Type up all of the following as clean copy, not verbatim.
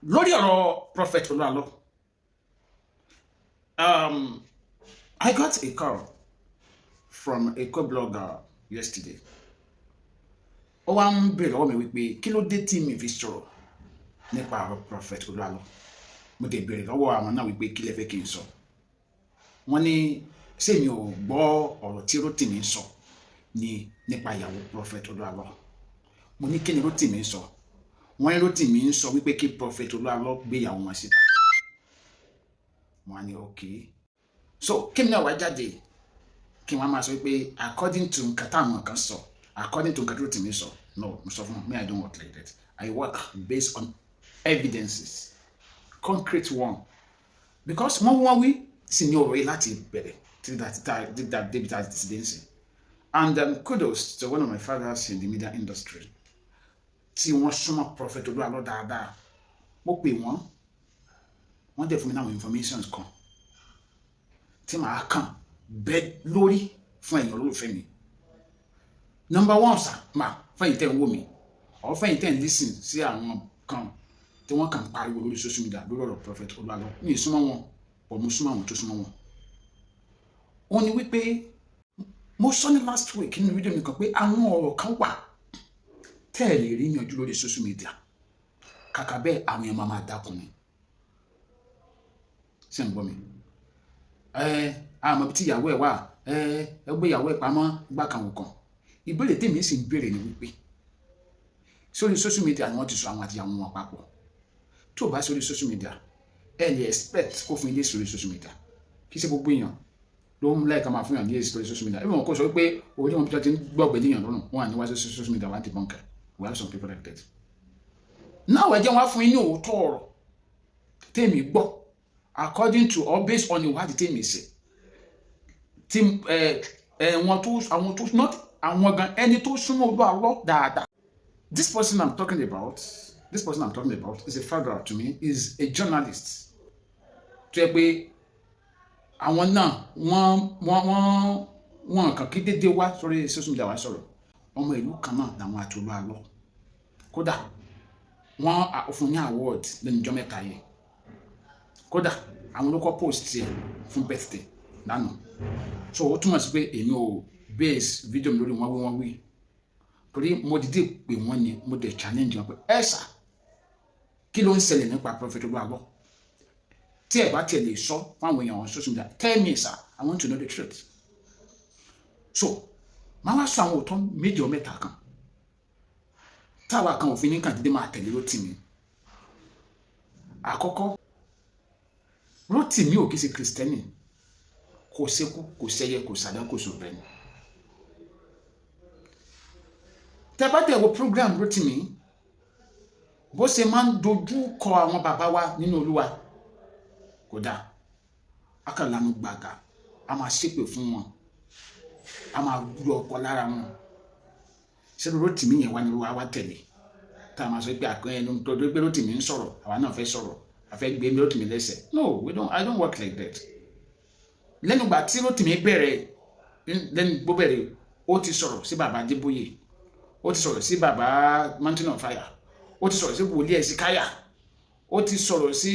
Lórí ọ̀rọ̀ Prophet Olu Alo, I got a call from a co-blogger yesterday. Ó wá ń béèrè lọ́wọ́ mi wípé kí ló dé tí mi fi sọ̀rọ̀ nípa ọ̀rọ̀ Prophet Olu Alo. Mo dẹ̀ béèrè lọ́wọ́ àwọn náà wípé kí lẹ fẹ́ kí n sọ. Wọ́n ní ṣé mi ò gbọ́ ọ̀rọ̀ tí Rótìmí ń sọ ní nípa ìyàwó Prophet Olu Alo. Mo ní kí ni Rótìmí ń sọ? Wọ́n ní Rótìmí ń sọ wípé kí Prophet Olu Alo gbé ìyàwó wọn síta. Wọ́n á ní okay. So kí mi náà wá jáde kí wọ́n máa sọ wípé according to nǹkan táwọn kan sọ, according to nǹkan tí Rótìmí sọ. No, mo sọ fún wọn, me, I don't work like that. I work based on evidences, concrete one, because wọ́n wí sí ní ọ̀rọ̀ yìí láti bẹ̀rẹ̀ títí dá débi tá a ti dé nsìn. And kudos to one of my fathers in the media industry tí wọ́n súnmọ́ Prophet Olu Alo dáadáa. Mo pè wọ́n, wọ́n dẹ̀ fún mi náwọn informations kan tí màá kàn bẹ́ lórí fún ẹ̀yin olólùfẹ́ mi. Number one, sir, ma, fẹ́yìn tẹ́ ń wò mí or fẹ́yìn tẹ́ ń listen sí àwọn kan tí wọ́n kàn ń pariwo lórí social media lórí ọ̀rọ̀ Prophet Olu Alo, mi ì súnmọ́ wọn pọ̀, mo súnmọ́ àwọn tó súnmọ́ wọn. Wọ́n ní wípé mo sọ ní last week nínú fídíò mi kan pé àwọn ọ̀rọ̀ kan wà tẹ́ ẹ̀ lè rí yanjú lórí social media. Kàkà bẹ́ẹ̀, àwọn èèyàn máa máa dákun ni. Ṣé ń gbọ́ mi? Ẹ àmọ́ bí tí ìyàwó ẹ̀ wà, ẹ ẹ gbé ìyàwó ẹ̀ pamọ́ gbá kan wò kan. Ìbéèrè tèmi sì ń béèrè ni wípé sórí social media ni wọ́n ti sọ àwọn àti ìyàwó wọn papọ̀? Tó o bá sórí social media, ẹ lè expect kó fún ilé sórí social media. Kí ṣe gbogbo èèyàn ló ń láìka máa fún yàn ní èsì lórí social media. Even wọn kò sọ pé orí wọn bí wọ́n ti ń gbọ́gbẹ́ léèyàn lọ́rùn, wọn à ní wá sí social media wá debunk ẹ̀. We have some people like that. Náà ẹ jẹ́ wá fún yín ní òótọ́ ọ̀rọ̀ tèmi gbọ́, according to or based on ìwádìí tèmi ṣe, tí ẹ ẹ wọn tó àwọn tó not àwọn gan, ẹni tó súnmọ́ Olú Alọ́ dáadáa. This person I'm talking about, this person I'm talking about is a father to me, is a journalist tó yẹ pé àwọn náà wọ́n kàn kí dédé wá sórí social media wá sọ̀rọ̀. Ọmọ ìlú kan náà làwọn àti Olú Alọ́. Kódà wọ́n fún ní award lẹ́nu ọjọ́ mẹ́ta yẹn. Kódà àwọn ló kọ́ post ẹ̀ fún birthday lánàá. So ó túmọ̀ sí pé èmi ò base video mi lórí wọ́n wí wọ́n wí, torí mo dìde pé wọ́n ni mo dẹ̀ challenge wọn pé ẹ sà, kí ló ń ṣẹlẹ̀ nípa Prophet Olú Alọ́? Tí ẹ bá tiẹ̀ lè sọ fún àwọn èèyàn on social media, tell me, sir, I want to know the truth. So máa wá sọ àwọn òótọ́ méjì ọ mẹ́ta kan táwa kan òfin ní kàn dídé máa tẹ̀lé Rótìmí. Àkọ́kọ́, Rótìmí ò kí ṣe Kristẹni. Kò sékú, kò sẹ́yẹ, kò sàdá, kò sọ̀bẹ ni. Tẹ́ bá dẹ̀ wo program Rótìmí, bó ṣe máa ń dojú kọ àwọn bàbá wa nínú Olúwa, kò dáa. Akàlànà gbàgà, a máa ṣépè fún wọn, a máa yọ ọkọ lára wọn. Ṣé Rótìmí yẹn wá ní Olúwa wá tẹ̀lé tá a máa sọ pé àkànyẹ ẹnu tó pé Rótìmí ń sọ̀rọ̀, àwa náà fẹ́ sọ̀rọ̀, a fẹ́ gbé Rótìmí lẹ́sẹ̀? No, we don't, I don't work like that. Lẹ́nu gbà tí Rótìmí bẹ̀rẹ̀, lẹ́nu gbó bẹ̀rẹ̀, ó ti sọ̀rọ̀ sí bàbá Adébóyè, ó ti sọ̀rọ̀ sí bàbá Mountain of Fire, ó ti sọ̀rọ̀ sí wòlíì Ẹ̀sìkáyà, ó ti sọ̀rọ̀ sí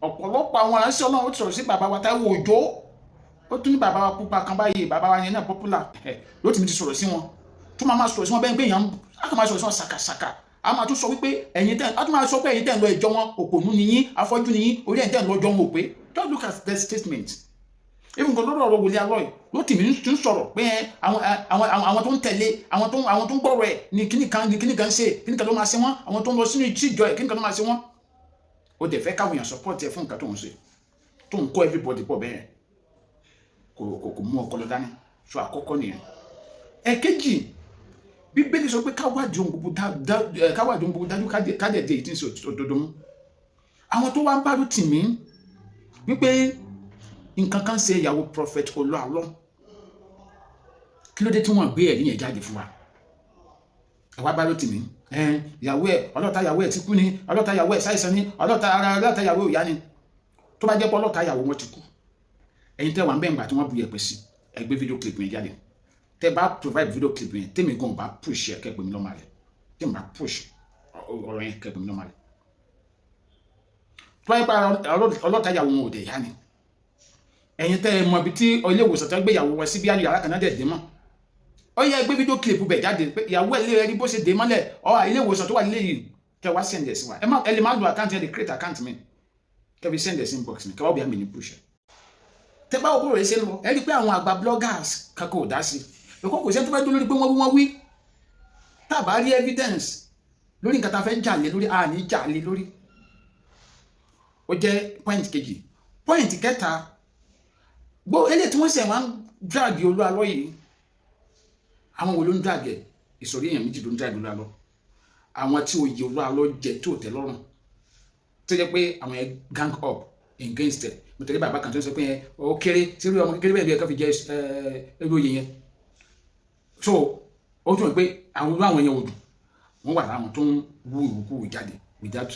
ọ̀pọ̀lọpọ̀ àwọn aránṣẹ́ Ọlọ́run, ó ti sọ̀rọ̀ sí bàbá wa Táíwò Òjó, ó tún ní bàbá wa pupa kan báyìí, bàbá wa yẹn náà popular. Rótìmí ti sọ̀rọ̀ sí wọn, tó máa sọ̀rọ̀ sí wọn bẹ́ẹ̀ pé èèyàn á kàn máa sọ̀rọ̀ sí wọn ṣàkàṣàkà. A máa tún sọ wípé ẹ̀yin tẹ́, a tún máa sọ pé ẹ̀yin tẹ́ ń lọ ìjọ wọn, òpònú ni yín, afọ́jú ni yín, orí ẹ̀yin tẹ́ ń lọ ìjọ wọn ò pé. Just look at that statement. Even kan lọ́dọ̀ ọ̀rọ̀ wòlíì Alọ́ yìí, Rótìmí tún sọ̀rọ̀ pé àwọn tó ń tẹ̀lé, àwọn tó ń gbọ́rọ̀ ẹ̀ ní kíní kan ní kíní kan ṣe, kíní kan ló máa ṣe wọ́n, àwọn tó ń lọ sínú ìjọ ẹ̀, kíní kan ló máa ṣe wọ́n. Ó dẹ̀ fẹ́ káwọn èèyàn support ẹ fún nǹkan tó ń ṣe, tó ń kọ́ everybody pọ̀ bẹ́ẹ̀, kò mú ọpọlọ dání. So àkọ́kọ́ nìyẹn. Ẹ̀kejì, Bíbélì sọ pé káwádìí ohun gbogbo dájú, kádẹ̀ dé èyí tí ń ṣe òdodo mú. Àwọn tó wá ń bá Rótìmí wípé nǹkan kan ṣe ìyàwó Prophet Olú Alọ́, kí ló dé tí wọ́n gbé ẹ̀rí yẹn jáde fún wa? Ẹ wá bá Rótìmí, ìyàwó ẹ, ọlọ́ta ìyàwó ẹ ti kú ni, ọlọ́ta ìyàwó ẹ ṣàìsàn ni, ọlọ́ta ara ọlọ́ta ìyàwó ìyá ni. Tó bá jẹ́ pé ọlọ́ta ìyàwó wọn ti kú, ẹ̀yin tẹ́ wà ń bẹ́ẹ̀ gbà tí wọ́n bu yẹ̀pẹ̀ sí, ẹ gbé video clip yẹn jáde. Tẹ́ bá provide video clip yẹn, tèmi gan bá push ẹ, kẹ́ pè mí lọ́mọ rẹ̀. Tèmi bá push ọ̀rọ̀ yẹn, kẹ́ pè mí lọ́mọ rẹ̀. Tó bá yẹ pé ọlọ́ta ìyàwó wọn ò dẹ̀ yá ni, ẹ̀yin tẹ́ ẹ mọ ibi tí ilé ìwòsàn tó gbé ìyàwó wọn sí, bí ayò yàrá kan náà dẹ̀ dé mọ́, ó yẹ gbé video clip bẹ̀ jáde pé ìyàwó ẹ̀ lé rí bó ṣe dé mọ́lẹ̀ ọ ilé ìwòsàn tó wà nílé yìí, kẹ́ wá send ẹ̀ sí wa. Ẹ má, ẹ lè má lo account, ẹ lè create account mi, kẹ́ fi send ẹ̀ sí inbox mi, kẹ́ wá bí àmì ní push ẹ̀. Tẹ́ bá wo bó rẹ̀ ṣe ń lọ, ẹ rí i pé àwọn àgbà bloggers kankan ò dá sí i, kò sẹ́ni tó fẹ́ dún lórí pé wọ́n wí, wọ́n wí. Tá a bá rí evidence lórí nǹkan tá a fẹ́ jà lé lórí, a ní jà lé lórí. Ó jẹ́ point kejì. Point kẹta, gbọ́ eléyìí tí wọ́n sẹ̀ wọ́n ń drag Olú Alọ́ yìí, àwọn wo ló ń drag ẹ̀? Ìsọ̀rí èèyàn méjì ló ń drag Olú Alọ́. Àwọn tí oyè Olú Alọ́ jẹ tí ò tẹ́ lọ́rùn, tó jẹ́ pé àwọn yẹn gang up against ẹ̀. Mo tẹ̀lé bàbá kan tó ń sọ pé ẹ ó kéré tí irú ọmọ kékeré bẹ́ẹ̀ ló yẹ ká fi jẹ ẹ irú oyè yẹn. So ó tún wọ́n pé àwọn irú àwọn yẹn ò dùn, wọ́n wà láwọn tó ń wú ìwúkúwù jáde without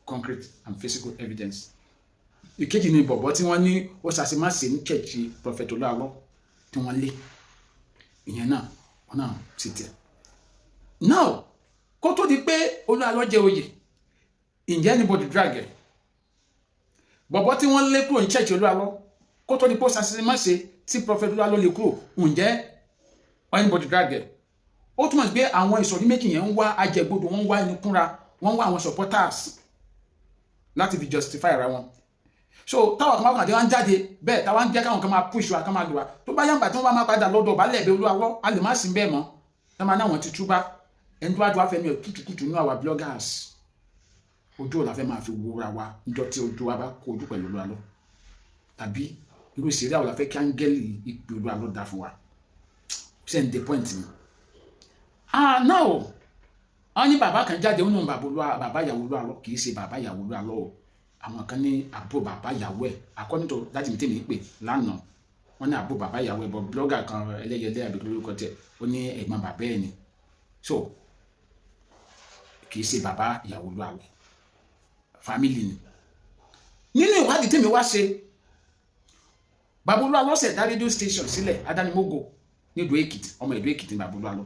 concrete and physical evidence. Ìkejì ni bọ̀bọ̀ tí wọ́n ní ó ṣàṣemáṣe ní church Prophet Olú Alọ́ tí wọ́n lé ìyẹn náà, wọ́n náà sì tiẹ̀. Now, kó tó di pé Olú Alọ́ jẹ oyè, ǹjẹ́ anybody drag ẹ̀? Bọ̀bọ̀ tí wọ́n lé kúrò ní church Olú Alọ́, kó tó di pé ó ṣàṣemáṣe tí Prophet Olú Alọ́ lé kúrò, ǹjẹ́ anybody drag ẹ̀? Ó túmọ̀ sí pé àwọn ìsọ̀rí méjì yẹn ń wá ajẹgbodò, wọ́n ń wá ẹnu kúnra, wọ́n ń wá àwọn supporters láti fi justify ara wọn. So táwọn kan bá kàn dé, wọ́n jáde bẹ́ẹ̀, táwọn ń jẹ́ káwọn kan máa push wa, kan máa lù wá. Tó bá yàgbà tí wọ́n bá máa padà lọ́dọ̀ bá lẹ̀bẹ̀ Olú Alọ́, a lè má sí bẹ́ẹ̀ mọ́. Tá máa náwọn ti túbá, ẹni tó bá tó wá fẹ́ mi ò tútùkùtù nínú àwa bloggers, ojú ò la fẹ́ máa fi wúra wa níjọ́ tí ojú wa bá kó ojú pẹ̀lú Olú Alọ́, tàbí irú ìṣeré àwọn la fẹ́ kí áńgẹ́lì ìpè Olú Alọ́ dá fún wa? Ṣe ń de point mi? Ah, now, wọ́n ní bàbá kan jáde, ó ní bàbá Olú, bàbá ìyàwó Olú Alọ́. Kì í ṣe bàbá ìyàwó Olú Alọ́ o. Àwọn kan ní àbúrò bàbá ìyàwó ẹ̀. According to daddy mi tèmi pè lánàá, wọ́n ní àbúrò bàbá ìyàwó ẹ̀, bọ̀ blogger kan, ẹlẹ́yẹlé àbí lórúkọ tiẹ̀, ó ní ẹ̀gbọ́n bàbá ẹ̀ ni. So kì í ṣe bàbá ìyàwó Olú Alọ́, family ni. Nínú ìwádìí tèmi wá ṣe, bàbá Olú Alọ́ ṣẹ̀ dá radio station sílẹ̀, Adánimógo, ní ìlú Èkìtì. Ọmọ ìlú Èkìtì ní bàbá Olú Alọ́.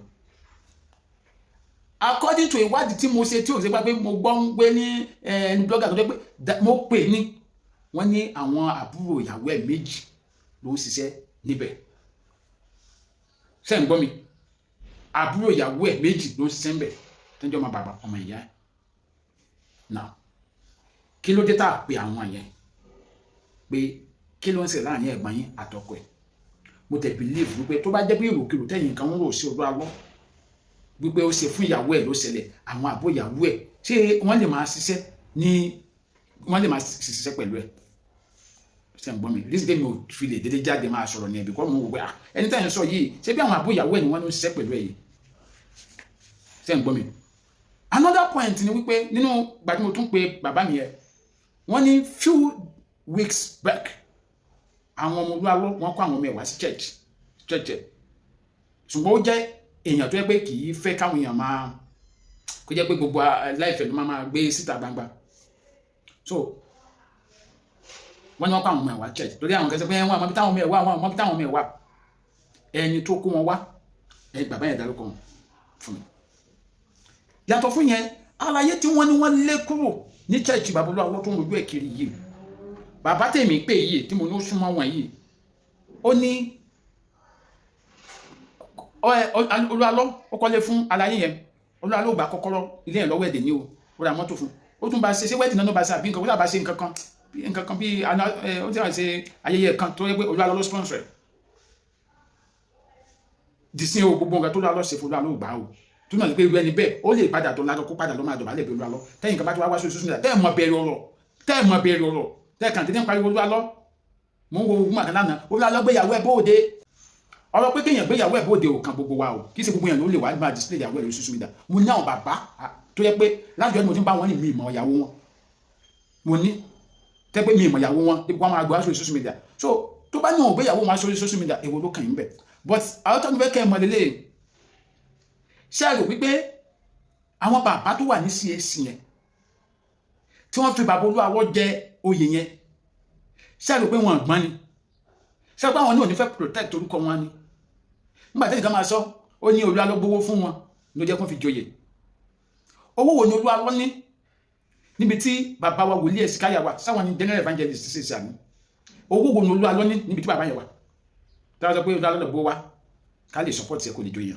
According to ìwádìí tí mo ṣe, tí ò ṣe pé mo gbọ́ ń gbé ní ẹni blogger tó jẹ́ pé mo pè ní, wọ́n ní àwọn àbúrò ìyàwó ẹ̀ méjì ló ń ṣiṣẹ́ níbẹ̀. Ṣé ń gbọ́ mi? Àbúrò ìyàwó ẹ̀ méjì ló ń ṣiṣẹ́ níbẹ̀, tó ń jẹ́ ọmọ bàbá, ọmọ ìyá ẹ̀. Now, kí ló dé tá a pe àwọn yẹn pé kí ló ń ṣe láàrin ẹ̀gbọ́n yín àtọkọ ẹ̀? Mo tẹ̀ believe wípé tó bá jẹ́ pé ìròkìrò tẹ̀yìn kan ń rò sí Olú Alọ́ wípé ó ṣe fún ìyàwó ẹ̀ ló ṣẹlẹ̀, àwọn àbó ìyàwó ẹ̀, ṣé wọ́n lè máa ṣiṣẹ́ ní, wọ́n lè máa ṣiṣẹ́ pẹ̀lú ẹ̀? Ṣe ń gbọ́ mi? Reason tèmi ò fi lè dédé jáde máa sọ̀rọ̀ ní ẹ̀bí kọ́, mo wò pé ẹni tẹ́yìn sọ yìí, ṣé bí àwọn àbó ìyàwó ẹ̀ ni wọ́n ń ṣiṣẹ́ pẹ̀lú ẹ̀ yìí? Ṣe ń gbọ́ mi? Another point ni wípé nínú gbà tí mo tún pe bàbá mi yẹn, wọ́n ní few weeks back, àwọn ọmọ Olú Alọ́, wọ́n kó àwọn ọmọ ẹ̀ wá sí church ẹ̀. Ṣùgbọ́n ó jẹ́ èèyàn tó yẹ pé kì í fẹ́ káwọn èèyàn máa kó jẹ́ pé gbogbo láìfẹ́ ló máa gbé síta gbangba. So wọ́n ní wọ́n kó àwọn ọmọ ẹ̀ wá church, torí àwọn kẹsẹ̀ pé wọ́n àmọ́ bí táwọn ọmọ ẹ̀ wá, wọ́n àmọ́ bí táwọn ọmọ ẹ̀ wá. Ẹni tó kó wọn wá, ẹni bàbá yẹn dárúkọ wọn fún mi. Yàtọ̀ fún yẹn, àlàyé tí wọ́n ní wọ́n lé kúrò ní church bàbá Olú Alọ́ tó ń rojú ẹ̀ kiri yìí, bàbá tèmi pè yìí tí mo ní ó súnmọ́ wọn yìí, ó ní Olú Alọ́ ó kọ́lé fún àlàyé yẹn. Olú Alọ́ ò gbà kọ́kọ́rọ́ ilé yẹn lọ́wọ́ ẹ̀dẹ̀ ní o. Ó ra mọ́tò fún, ó tún bá ṣe wedding náà ló bá ṣe àbí nǹkan, ó sábà ṣe nǹkan kan nǹkan kan bí ó ti wá ṣe ayẹyẹ kan tó yẹ pé Olú Alọ́ ló sponsor ẹ̀ dìsín o. Gbogbo nǹkan tó Olú Alọ́ ṣe fún, Olú Alọ́ ò gbà o. Túmọ̀ sí pé irú ẹni bẹ́ẹ̀, ó lè padà tó ládọ́, kó padà lọ́ máa dọ̀bálẹ̀ bí Olú Alọ́. Tẹ́yìn kan bá ti wá wá sórí social media, tẹ́ ẹ̀ mọ bẹ̀rẹ̀ ọ̀rọ̀, tẹ́ ẹ̀ mọ bẹ̀rẹ̀ ọ̀rọ̀, tẹ́ ẹ̀ kàn tẹ́tẹ́ ń pariwo Olú Alọ́. Mò ń wo ogun àkànlá náà, Olú Alọ́ gbéyàwó ẹ̀ bóde. Ọ̀rọ̀ pé kéèyàn gbéyàwó ẹ̀ bóde ò kan gbogbo wa o. Kì í ṣe gbogbo yẹn ló lè wá máa display ìyàwó ẹ̀ lórí social media. Mo ní àwọn bàbá tó yẹ pé láti ọdún mo ti ń bá wọn ní, mi ìmọ̀ ìyàwó wọn. Mo ní tẹ́ pé mi ìmọ̀ ìyàwó wọn dípò wọn máa gbọ́ sórí social media. So tó bá ní òun gbéyàwó wọn sórí social media, èwo ló kàn yín bẹ̀? But àwọn tó ń fẹ́ kẹ́ ẹ mọ̀ lélẹ̀, ṣé ẹ rò wípé àwọn bàbá tó wà ní CAC yẹn tí wọ́n fi bàbá Olú Alọ́ jẹ oyè yẹn, ṣé ẹ rò pé wọn gbọ́n ni? Ṣé ẹ rò pé àwọn náà ò ní fẹ́ protect orúkọ wọn ni? Nígbà tí nìkan máa sọ, ó ní Olú Alọ́ gbowó fún wọn ló jẹ́ kó fi joyè. Owó wo ni Olú Alọ́ ní Níbi tí bàbá wa Wòlíì Ẹ̀sìkáyà wà, sáwọn ní general evangelist ṣe ṣe àmì? Owó wo ni Olú Alọ́ ní níbi tí bàbá yẹn wà, tí wọ́n sọ pé Olú Alọ́ lọ gbó wa ká lè support ẹ̀ kó lè joyè?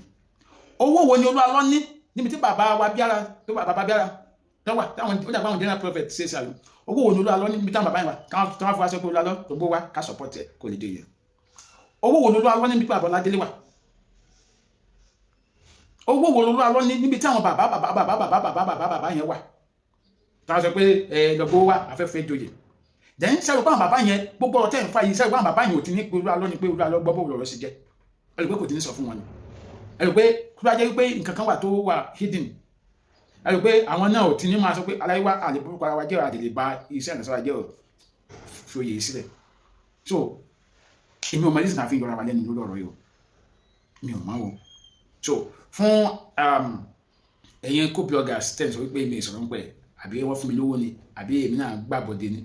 Owó wo ni Olú Alọ́ ní níbi tí bàbá wa Bíára tó bàbá Bíára tó wà, táwọn ó dàgbà àwọn general prophet ṣe ṣe àmì? Owó wo ni Olú Alọ́ ní níbi táwọn bàbá yẹn wà, káwọn tí wọ́n fi wá sọ pé Olú Alọ́ tó gbó wa ká support ẹ̀ kó lè joyè? Owó wo ni Olú Alọ́ ní níbi tí bàbá Ọládélé wà? Owó wo lolú Alọ́ ní níbi tí àwọn bàbá bàbá bàbá bàbá bàbá bàbá bàbá yẹn wà, táwọn sọ pé ẹ lọ́gbó wá afẹ́fẹ́ joyè? Then sẹ́rù pé àwọn bàbá yẹn, gbogbo ọ̀rọ̀ tẹ́ ń fa yìí, sẹ́rù pé àwọn bàbá yẹn ò ti ní pé Olú Alọ́ ni pé Olú Alọ́ gbọ́ bó lọ̀rọ̀ sí jẹ́? Ẹ rò pé kò ti ní sọ fún wọn ni? Ẹ rò pé kó bá jẹ́ pé nǹkan kan wà tó wà hidden, ẹ rò pé àwọn náà ò ti ní máa sọ pé aláìwá àlè burúkú ara wa jẹ́, àlè lè ba iṣẹ́ ìrìnàṣọ́ jẹ́ ò fi oyè sílẹ̀? So èmi ò mọ reason àfi yọra wa lẹ́nu lórí ọ̀rọ̀ yìí o, mi ò mọ̀ o. So fún ẹ̀yin co-bloggers tẹ̀ ń sọ wípé mi ìsọ̀rọ̀ ń pẹ̀, àbí wọ́n fún mi lówó ni, àbí èmi náà gbàbọ̀dé ni,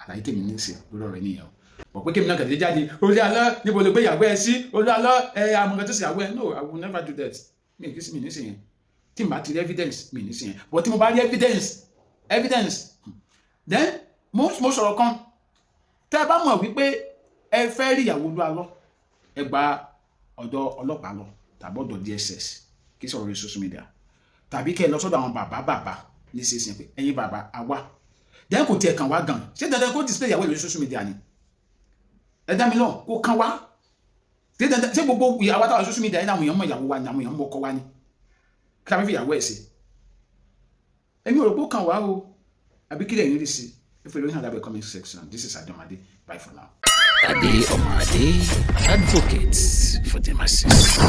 àlàyé tèmi ní í ṣe lórí ọ̀rọ̀ nìyẹn o. Bọ̀ pé kémi náà kàdé jáde, Olú Alọ́, níbo ló gbé ìyàwó ẹ sí? Olú Alọ́, ẹ amọ̀gàn tó sì yàwó ẹ. No, I will never do that. Mi kì í sí mi ní sí yẹn. Tí n bá ti rí evidence, mi ní sí yẹn. But tí mo bá rí evidence, then mo sọ̀rọ̀ kan. Tẹ́ ẹ bá mọ̀ wípé ẹ fẹ́ rí ìyàwó Olú Alọ́, ẹ gba ọ̀dọ̀ ọlọ́pàá lọ tàbí ọ̀dọ̀ DSS, kí sọ̀rọ̀ lórí social media, tàbí kẹ́ ẹ lọ sọ́dọ̀ àwọn bàbá bàbá nísinsìnyí pé ẹ̀yin bàbá, àwa. Then kò tiẹ̀ kàn wá gan. Ṣé dandan kó display ìyàwó lórí social media ni? Ẹ dá mi lọ, kó kàn wá. Ṣé dandan? Ṣé gbogbo ìyàwó àtàwọn social media yìí àwọn èèyàn mọ ìyàwó wa ni, àwọn èèyàn mọ ọkọ wa ni? Kí la fẹ́ fi ìyàwó ẹ̀ sí? Èmi ò rò pé ó kàn wá o. Àbí kí lẹ̀yin rí sí? If you don't have a comment section. This is Adomade. Bye for now. Ade Omade, advocate for the masses.